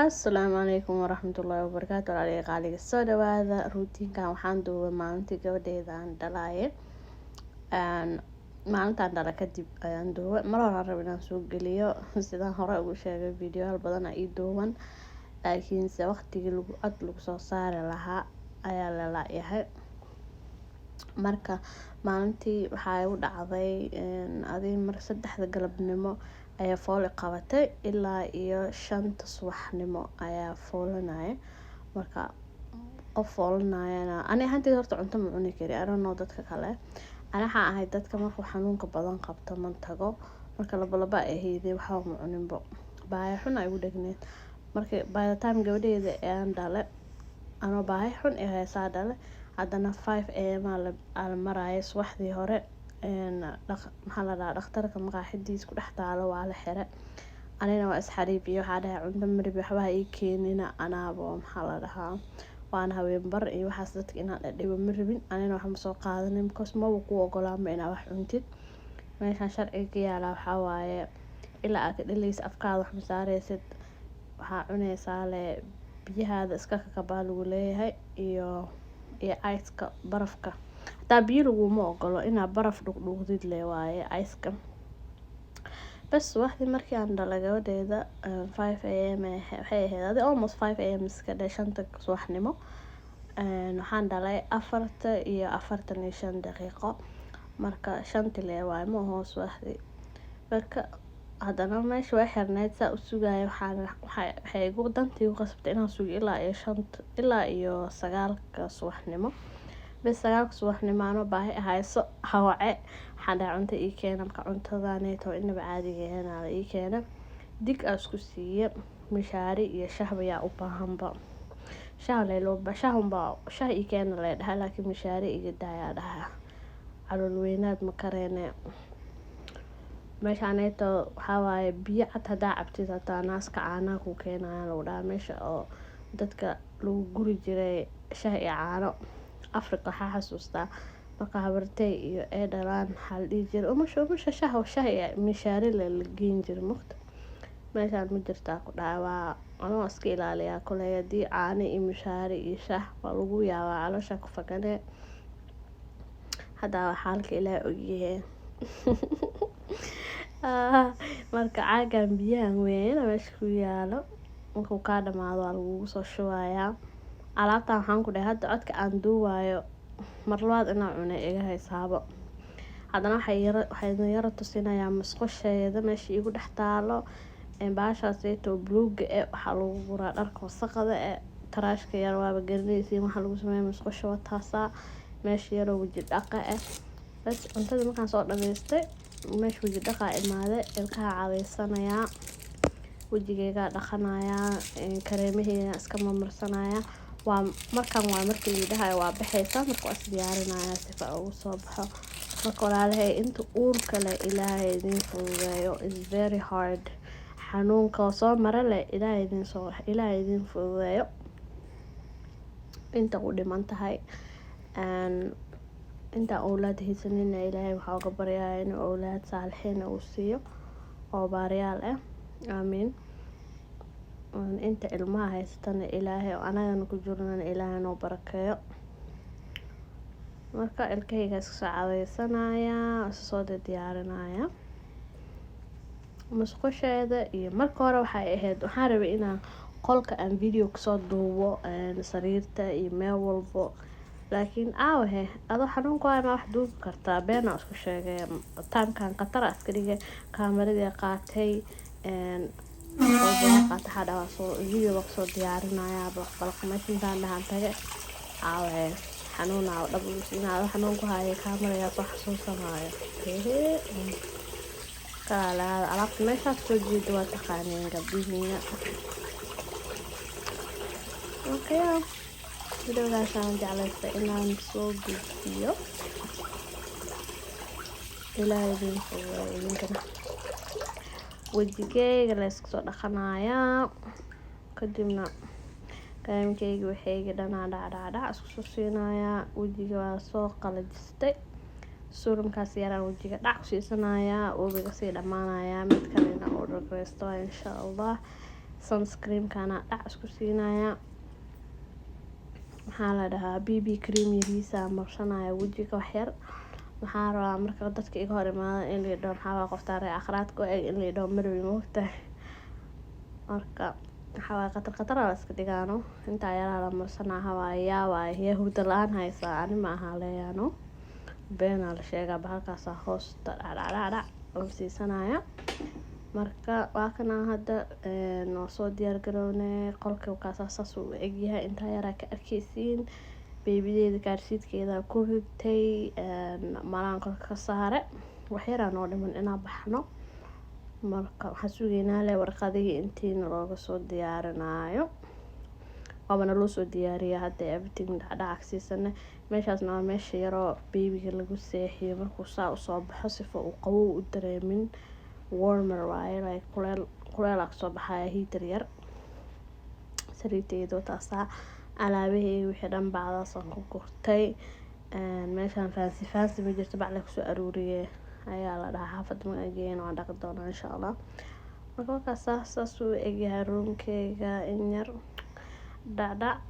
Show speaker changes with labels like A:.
A: Asalaamu calaykum waraxmatullaahi wabarakaatu. Walaalayaal qaaliga, soo dhawaada. Routine-kan waxaan duubay maalintii gabadheeda aan dhalaaye. Maalintaan dhala kadib ayaan duubay. Mar hore aan rabay inaan soo geliyo, sidaan hore ugu sheegay, videoyaal badan aa ii duuban, laakiinse waqtigii lagu cod lagu soo saari lahaa ayaa la laayahay. Marka maalintii waxaa igu dhacday adi mar 3da galabnimo ayaa fooli qabatay, ilaa iyo 5ta subaxnimo ayaa foolanaya. Marka qof foolanayana, ani ahaanteyda horta cunto ma cuni kari. I don't know dadka kale. Ani waxaan ahay dadka markuu xanuunka badan qabto man tago. Marka laba ay ahayday, waxba ma cuninbo, baahi xun ay igu dhegneed. Marka by the time gabadheeda aan dhale, anoo baahi xun ee haysaa dhale, haddana 5 a.m. aa la maraya subaxdii hore. Maxaa la dhahaa, dhakhtarka maqaaxidiis ku dhex taalo waa la xire. Anina waa isxariibiye, waxaa dhahay cunto maribi, waxba ha ii keenina. Anaabo, maxaa la dhahaa, waana haween bar iyo waxaas, dadka inaan dhadhibo ma rabin. Anina wax ma soo qaadanin, because maba kuu ogolaanba inaa wax cuntid. Meeshaan sharciga ka yaala waxaa waaye ilaa aad ka dhaleysid afkaada wax ma saareysid. Waxaa cuneysaa le biyahaada iska kakabaa lagu leeyahay iyo ice-ka, barafka. Hataa biyo laguma ogolo, inaa baraf dhuuqdhuuqdid le waaye, ice-ka bas. Subaxdii markii aan dhalay gabadheeda, 5 a.m. waxay ahayd, adi almost 5 a.m. iska dhe, 5ta subaxnimo. Waxaan dhalay 4:45. Marka 5tii le waaye, ma aho subaxdii. Marka haddana meesha way xirneyd, saa u sugaya. Waxaan waxay igu dantii igu qasabtay inaan sugo ilaa iyo 5ta, ilaa iyo 9ka subaxnimo. Bes, 9ka subaxnimo anoo baahi hayso hawace, waxaan dhahay cunto ii keena. Marka cuntadaneeto inaba caadiga ahayn aa la ii keena. Dig aa isku siiye, mishaari iyo shahba yaa u baahanba. Shah lee loo shah unbaa shah ii keena lee dhahay, laakiin mishaari iga daayaa dhahaa, calool weynaad ma kareene. Meeshaaneeto waxaa waaye biyo cad hadaa cabtid, hataa naaska caanaha kuu keenayaan lagu dhahaa. Meesha oo dadka lagu guri jiray shah iyo caano Africa, waxaa xasuustaa marka habartey iyo ay dhalaan, waxaa la dhihi jiray umusha, umusha shah, shah iyo mishaari la geyn jiray mugta. Meeshaan ma jirtaa ku dhahay. Waa anoo iska ilaaliyaa koley, haddii caano iyo mishaari iyo shah waa lagu yaabaa caloosha ku faganee. Hadda waa xaalka Ilaahay ogyahay. Marka caagan biyahan weyn meesha ku yaalo, markuu kaa dhamaado waa lagugu soo shubayaa. Alaabtan waxaan ku dhahay, hadda codka aan duubayo mar labaad inaan cunay iga haysaabo. Haddana waxaa idin yara tusinayaa musqusheeda meesha iigu dhex taalo. Bahashaaseyto buluuga eh waxaa lagu guraa dharka wasaqda eh, trash-ka yar waaba garanaysiin waxaa lagu sameeya musqusha. Waa taasaa meesha yaroo waji dhaqa ah. Bas, cuntada markaan soo dhameystay, meesha waji dhaqaa imaaday, ilkaha cadeysanayaa, wejigeygaa dhaqanayaa, kareemaheyga iska marmarsanayaa. Waa markan, waa markii la dhahayo waa baxaysaa. Marka waa is diyaarinayaa sifa ugu soo baxo. Marka walaalahay, inta uurka leh, Ilaahay idin fududeeyo. Is very hard xanuunka soo mara leh. Ilaahay idin fududeeyo inta u dhiman tahay. Inta awlaad haysanina, Ilaahay waxaa uga baryayaa inuu awlaad saalixiin uu siiyo oo baariyaal ah, aamiin. Inta ilmaha haysatana, Ilaahay oo anagana ku jirnana, Ilaahay noo barakeeyo. Marka ilkahayga iska soo cadeysanayaa, iska soo diyaarinaya musqusheeda. Iyo marka hore waxay ahayd, waxaan rabay inaan qolka aan video kasoo duubo, sariirta iyo meel walbo, laakiin aawahe, adoo xanuun ku hayo ma wax duubi kartaa? Beenaa isku sheegay. Timekan khatar aa iska dhigay, kaameradii qaatay, qaatay. Waxaa dhahaa soo video baa kusoo diyaarinaya, balaq balaq meesha intaan dhahaan tage, aawahe, xanuunaa dhab inaad xanuun ku hayo kaamera yaa soo xasuusanaayo. Kaalaada alaabta meeshaas soo jeeda waa taqaaneen gabdhihiina. Okay, videogaasaan jeclaystay inaan soo gudbiyo. Ilaahay idin fududeeyo idinkana. Wejigeyga la iska soo dhaqanayaa, kadibna kareemkeyga waxayga dhanaa dhac dhac dhac isku soo siinayaa. Wejiga waa soo qalajistay, serumkaas yaraan wejiga dhac ku siisanayaa, webiga sii dhamaanayaa. Mid kalena oo dhagreysto insha Allah. Sunscreenkana dhac isku siinaya. Maxaa la dhahaa, BB cream yariisa marsanaya wejiga waxyar. Maxaa rabaa marka dadka iga hor imaada in la dhaho, maxaa waa qoftaa reer akhraadka u eg, in la dhaho marwi, moogtahay. Marka waxaa waaye khatar khatar aa la iska dhigaano. Intaa yaraa la marsanaa. Hawaaye yaa waaye yaa hurdo la-aan haysaa? Ani ma aha leeyaano, beenaa la sheegaa. Bahalkaasaa hoosta dhacdhacdhacdhac la siisanaya. Marka waa kana hadda waa soo diyaar garownay. Qolka kaasaa saas uu egyahay, intaa yaraa ka arkeysiin. Babydeeda car seatkeeda ku ritay, maraan qolka ka saare. Waxyaraa noo dhiman inaan baxno. Marka waxaan sugeynaa le warqadihii intiina looga soo diyaarinaayo. Waabana loo soo diyaariya hadda, everything dhacdhac siisane. Meeshaasna waa meesha yaroo babyga lagu seexiyo markuu saa usoo baxo, sifa uu qabow u dareemin. Warmer waaye, like kuleel kuleel aa kasoo baxaya, heater yar. Sariirteyda taasaa, alaabaheyga wixii dhan bacdaasaan ku gurtay. Meeshaan fancy fancy ma jirto, bac la kusoo aruuriye ayaa la dhahaa. Xaafadda markaan waan dhaqi doonaa, insha Allah. Marka markaas saas uu egyahay roomkeyga, in yar dhacdhac.